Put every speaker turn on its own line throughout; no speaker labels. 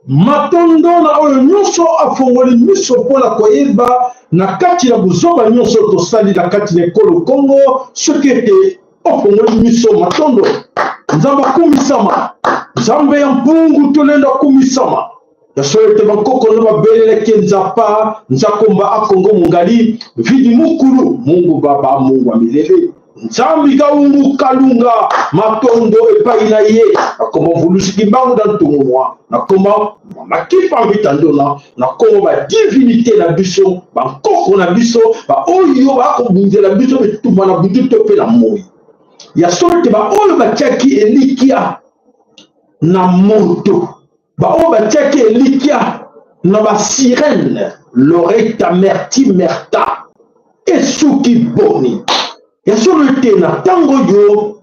Matondo na oyo nyonso afongoli miso mpo na koyeba na kati na buzoba nyonso tosali na kati na ekolo Kongo, soki ete ofongoli miso, matondo. Nzambe akumisama, Nzambe ya mpungu tolendo akumisama. Ya solo ete bankoko no babelelaki nzapa nzakomba akongo mongali vidi mukulu Mungu baba Mungu wa milele Nzambi kaungu kalunga matondo epai na ye nakoma mvulusi kimbangu na ntungu nakoma makipa mvita ndona nakoma badivinite na biso bankoko na biso baoyo bakobundela biso bitumba na butu to mpe na moi ya solo te baoyo batiaki elikya na moto baoyo batiaki elikya na basirene Loretta Merti Merta esuki boni? Ya solo ete na ntango oyo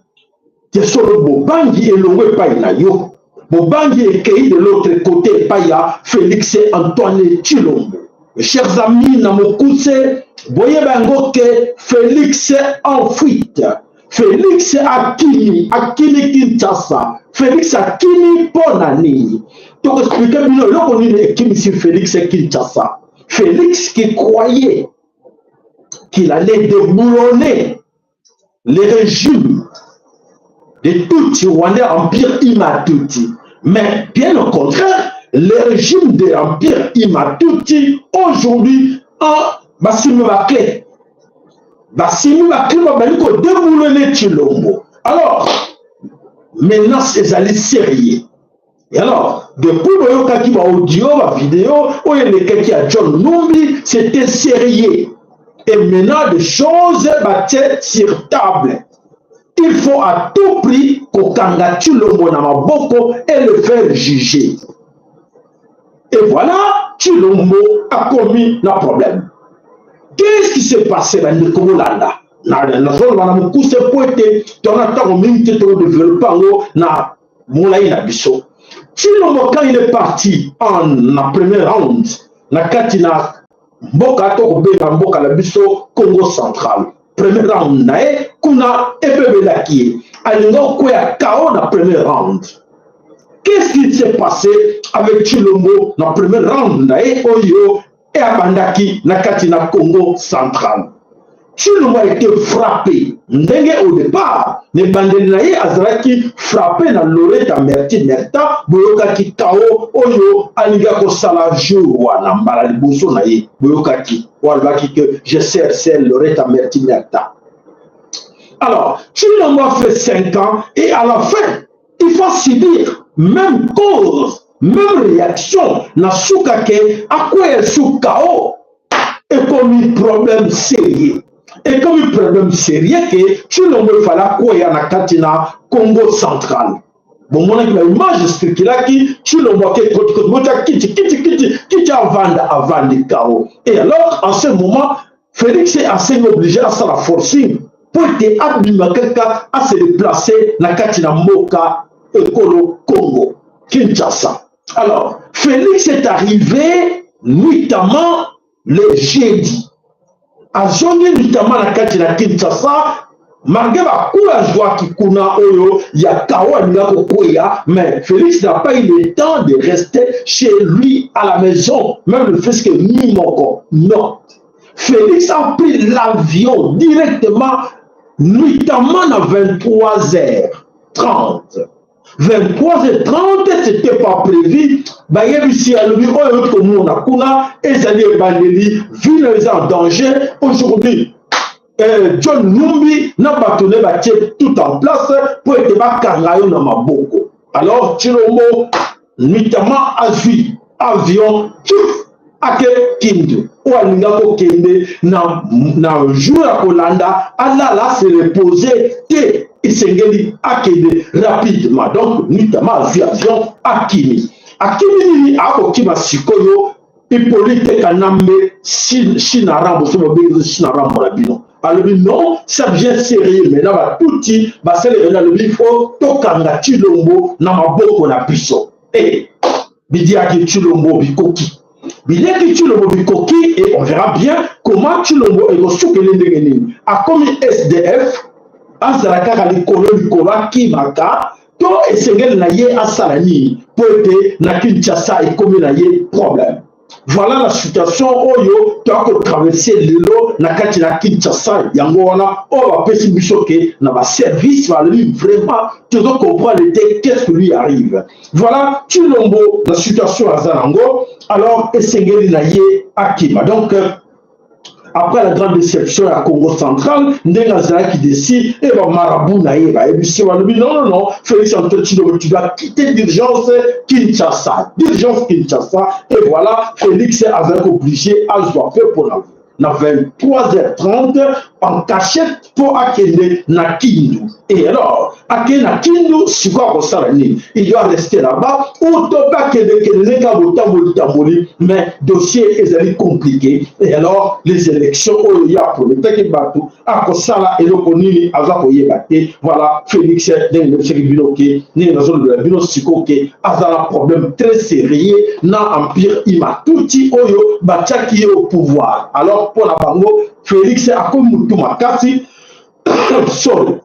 ya solo bobangi elongo epai na yo, bobangi ekei de l'autre côté epai ya Felix Antoine Tshilombo. Mes chers amis, na mokuse boyeba yango ke Felix en fuite. Felix akimi, akimi Kinshasa. Felix akimi mpo na nini? Tokoexplike bino eloko nini ekimisi Felix Kinshasa. Felix qui croyait qu'il allait déboulonner le régime de Tutsi Rwandais Empire Imatuti. Mais bien au contraire, le régime de l'Empire Imatuti aujourd'hui en basimbi ba clé. Basimbi ba clé babali ko déboulonner Tshilombo. Alors, menace ezali sérieux. Et alors, depuis boyokaki ba audio, ba vidéo, oyo elekaki ya John Numbi, c'était sérieux. Et maintenant, des choses batie sur table. Il faut à tout prix kokanga Tshilombo na maboko et le faire juger. Et voilà, Tshilombo a commis na problème. Qu'est-ce qui s'est passé bandeko bolanda? Nazoloba na mokuse mpo ete tona ntango mingi te tokodevelope yango na molai na biso. Tshilombo quand il est parti en na premier round na kati na mboka to kobenga mboka na biso Congo central, premier round na ye kuna ebebelaki ye, alinga okweya KO na premier round. Qu'est-ce qui s'est passé avec Tshilombo na premier round na ye oyo e abandaki na kati na Congo central? Tshilombo a été frappé ndenge au départ na ebandeli na ye azalaki frappé na Loretta Merti Merta, boyokaki KO oyo alingi akosala jour wana mbala liboso na ye, boyokaki oyo alobaki que je sers celle Loretta Merti Merta. Alors Tshilombo a fait 5 ans et à la fin il faut subir même cause, même réaction na suka ke akweya su KO. Ekomi problème sérieux, ekomi problème sérieux ke Tshilombo efala akweya na kati na Congo central. Bomonaki ba image circulaki, Tshilombo ake kotikoti botya kiti kiti kiti kiti avanda avandi KO. Et alors en ce moment Félix asengi obligé asala forcing mpo ete abima kaka ase déplacer na kati na mboka ekolo Congo Kinshasa. Alors Félix est arrivé nuitamment le jeudi, azongi nuitamment na kati na Kinshasa malgré baku azwaki kuna oyo ya KO alinga kokweya, mais Félix n'a pas eu le temps de rester chez lui à la maison, même le fait que nuit moko. Non, Félix a pris l'avion directement nuitamment à 23h30. 23h30, c'était pas prévu. Bayebisi alobi oyo komona kuna ezali ebandeli, ville eza en danger aujourd'hui. John Numbi na bato ne batie tout en place po ete bakanga yo na maboko. Alors Tshilombo nuitamment azwi avion tchuf ake Kindu oyo alinga kokende na jour ya kolanda alala se reposer te, esengeli akende rapidement. Donc nuitamment azwi avion akimi. Akimi nini? Akokima sikoyo Hippolyte Kanambe China Rambo, so babengi China Rambo na bino. Alobi non, ça devient sérieux maintenant, batuti basali alobi faut tokanga Tshilombo na maboko na biso. Eh, bidiaki Tshilombo bikoki, biliaki Tshilombo bikoki, et on verra bien comment Tshilombo ekosukele ndenge nini. Akomi SDF, azala kaka likolo likolo akimaka. To esengeli na ye asala nini mpo ete na Kinshasa ekomi na ye problème? Voilà la situation oyo toya kotraverse lelo na kati na Kinshasa. Yango wana oyo bapesi biso ke na baservice balobi vraiment tozo comprendre te qu'est-ce que lui arrive. Voilà Tshilombo na situation aza nango. Alors esengeli na ye akima. Donc après la grande déception ya Congo Central, ndenge azalaki desi e bamarabu na ye bayebisi, balobi: "Non, non, non, Félix Antoine Tshilombo, tu dois quitter d'urgence Kinshasa, d'urgence Kinshasa." Et voilà, Félix azalaki obligé azwa mpe mpona na 23h30 en cachette mpo akende na Kindu. Et alors akende na Kindu, sikoyo akosala nini? Il doit rester là-bas ou to mpe akendekende ndenge ya botamboli tamboli, mais dossier ezali compliqué. Et alors les élections oyo ya prometaki bato, akosala eloko nini? Aza koyeba te. Voilà Félix, ndenge nayebisaki bino ke ndenge nazolobela bino sikoyo ke aza na problème très sérieux na empire Hima-Tutsi oyo batiaki ye au pouvoir. Alors mpo na bango, Félix akomi motu makasi, sorry,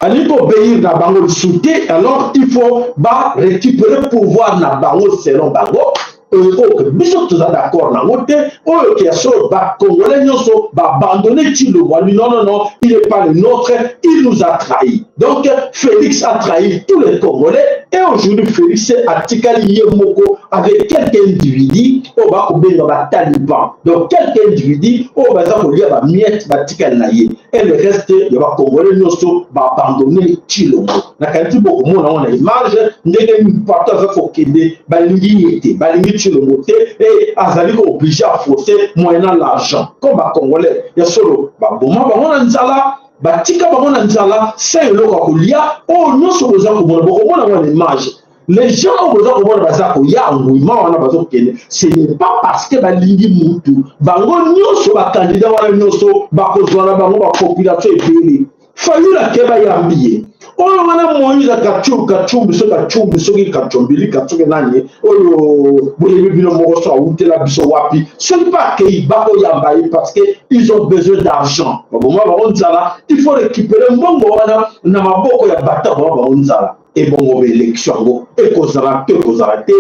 alingi koobéir na bango lisusu te. Alors il faut barécupérer pouvoir na bango selon bango. Oyo biso toza d'accord nango te, oyo ke ya solo bacongolais nyonso baabandonne Tshilombo. Alobi: "Non, non, non, il est pas le nôtre, il nous a trahi." Donc Félix a trahi tous les Congolais et aujourd'hui Félix atikali ye moko avec quelques individus oyo bakobenga bataliban. Donc quelques individus oyo baza kolia bamiettes batikali na ye et le reste ya bacongolais nyonso baabandonne Tshilombo. Nakanisi bokomona ngo na image ndenge partout aza kokende, balingi ye te, balingi Tshilombo te e azali kooblige aforce moyennant l'argent. Comme bacongolais ya solo baboma bango na nzala, batika bango na nzala sans eloko ya kolia. Oyo nyonso boza komona, bokomona ngo na image, les gens oyo boza komona baza koya ngwima wana bazokende, ce n'est pas parce que balingi mutu. Bango nyonso bacandidat wana nyonso bakozwa na bango bapopulation ebele. Fayulu ake, bayambi ye. Oyo wana Moïse Kachumbi, soki Kachumbi, soki Kachombili, soki nani oyo boyebi bino moko, so awutela biso wapi, soki mpe akei, bakoyamba ye parce que ils ont besoin d'argent. Baboma bango nzala, il faut récupérer mbongo wana na maboko ya bato bango bango nzala. Ebongo baélection yango ekozala te, ekozala te,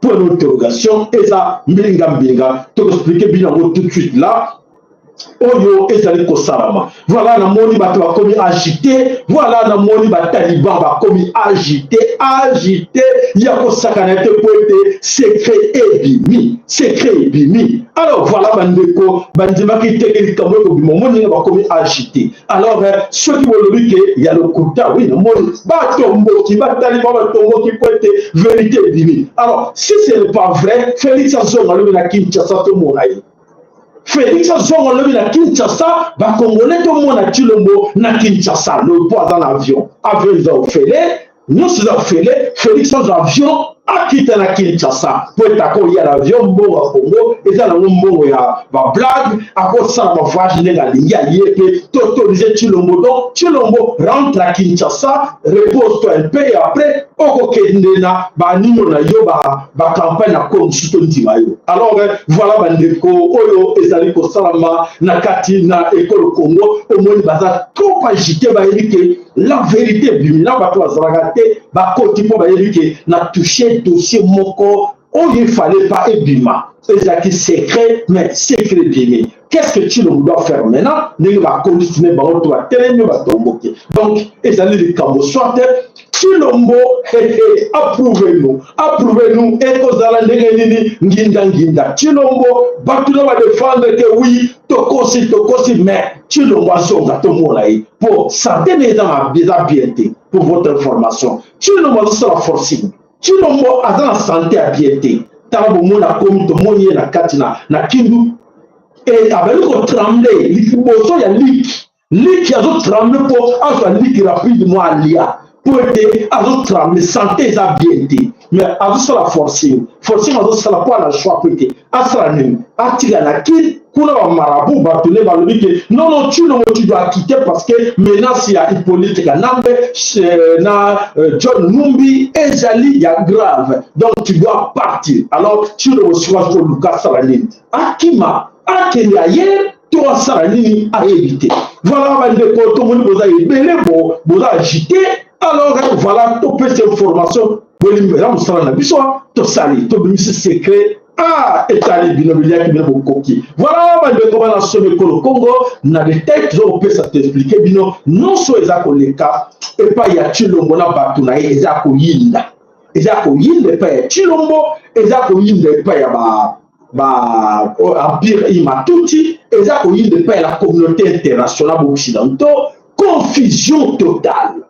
point d'interrogation. Eza mbilinga mbilinga, tokoexpliquer bino yango tout de suite là oyo ezali kosalama. Voilà, namoni bato bakomi agité. Voilà, namoni bataliban bakomi agité, agité ya kosakana te po ete secret ebimi, secret ebimi. Alors voilà, bandeko bandimaki teke likambo ekobima, omoni ndenge bakomi agité. Alors soki bolobi ke ya lokuta, oui, namoni batomboki, bataliban batomboki po ete vérité ebimi. Alors si ce n'est pas vrai, Félix azonga alobi na Kinshasa, tomona ye. Félix azonga lobi na Kinshasa, bakongolais tomona Tshilombo na Kinshasa. Lopo aza na avion, avion eza ofele, nyonso eza ofele. Félix azwa avion, akita na Kinshasa po ete akoya na avion. Mbongo ya Congo eza nango mbongo ya bablague, akosala bavoyage ndenge alingi. Aye mpe toautoriser Tshilombo. Donc Tshilombo rentre à Kinshasa, repose toi un peu et après okokende na banino na yo bacampagne na ko mosusu, tondima yo. Alors voilà, bandeko, oyo ezali kosalama na kati na ekolo Congo, omoni baza trop agité, bayebi ke la vérité ebimi na bato bazalaka te, bakoti mpo bayebi ke na touche dossier moko oyo il fallait pas ebima, ezalaki secret, mais secret ebimi. Qu'est-ce que Tshilombo doit faire maintenant? Ndenge baconditionne bango to batelemi, batomboki. Donc ezali likambo soit Tshilombo approuve nous, approuve nous, ekozala ndenge nini? Nginda nginda Tshilombo, bato na badéfendre ke oui, tokosi, tokosi, mais Tshilombo azonga, tomona ye po santé ne eza eza bien te. Pour votre information, Tshilombo azosala forcing. Tshilombo aza na santé ya bien te. Tala, bomona akomi, tomoni ye na kati na Kindu e abali kotrembler liboso ya liki liki, azotrembler mpo azwa liki rapidement alia mpo ete azotrembler, santé eza bien te, mais azosala forcing, forcing azosala mpo ana choix po ete asala nini? Atika na Kini kuna bamarabu, bato ne balobi ke: "Non, non, Tshilombo, tu dois quitter parce que menace ya Hippolyte Kanambe na John Numbi ezali ya grave, donc tu dois partir." Alors Tshilombo sikoyo azoluka asala nini? Akima, akende ailleurs to asala nini? Ayebi te. Voilà, bandeko, tomoni boza ebele, bo boza agité. Alors voilà, topesi information, bolingo eza mosala na biso, tosali, tobimisi secret. Ah, etali bino, biliaki bino bokoki. Voilà, bandeko bana somi ekolo Congo, na detail toza kopesa, toexpliquer bino nyonso eza koleka epai ya Tshilombo na bato na ye. Eza koyinda, eza koyinda epai ya Tshilombo, eza koyinda epai ya ba empire Hima-Tutsi, eza koyinda epai ya la communauté internationale occidentaux. Confusion totale,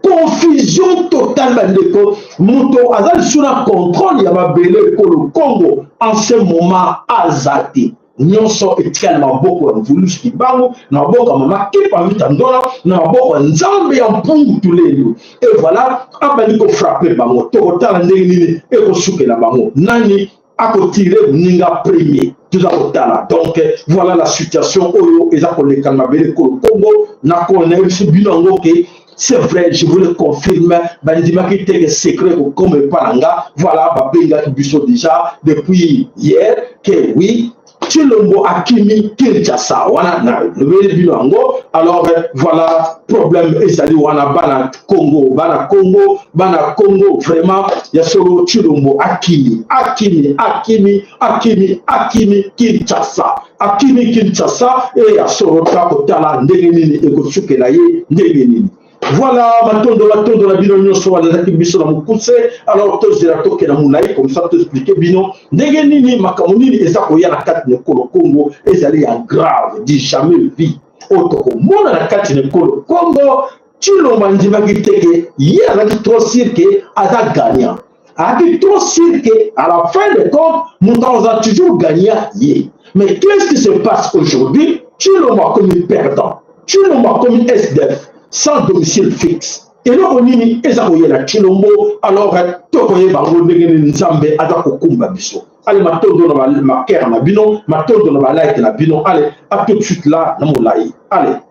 confusion totale, bandeko. Moto aza lisusu na contrôle ya mabele ekolo Congo en ce moment aza te. Nyonso etikali na maboko ya Mvulusu Kibangu, na maboko ya Mama Kipa Vita Ndola, na maboko ya Nzambe ya Mpungu Tulelu. Et voilà, abandi kofrapper bango. Tokotala ndenge nini ekosukela bango, nani akotirer moninga premier, toza kotala. Donc voilà la situation oyo eza koleka na mabele ekolo Congo. Nakoyebisi bino yango ke c'est vrai, je vous le confirme. Bandimaki te ke secret kokoma epa na nga. Voilà, babengaki biso déjà depuis hier ke oui, Tshilombo akimi Kinshasa wana, na lobeli bino yango. Alors voilà, problème ezali wana, bana Congo, bana Congo, bana Congo, vraiment ya solo, Tshilombo akimi, akimi, akimi, akimi, akimi Kinshasa, akimi Kinshasa. E ya solo, ta kotala ndenge nini ekosukela ye, ndenge nini. Voilà, matondo, matondo na bino nyonso balandaki biso na mokuse. Alors tozela, tokenda molai comme ça toexpliquer bino ndenge nini, makambo nini eza koya na kati na ekolo Congo. Ezali ya grave, du jamais vu oyo tokomona na kati na ekolo Congo. Tshilombo andimaki te ke ye azalaki trop sûr ke aza gagnant, azalaki trop sûr ke à la fin de compte moto aza toujours gagnant ye. Mais qu'est-ce qui se passe aujourd'hui? Tshilombo akomi perdant, Tshilombo akomi SDF, sans domicile fixe. Eloko nini eza koyela Tshilombo? Alors tokoyeba yango ndenge nini Nzambe aza kokumba biso. Ale, matondo na makere na bino, matondo na balike na bino. Ale, à tout de suite là na molai. Ale,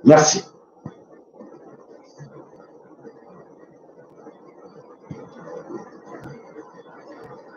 merci.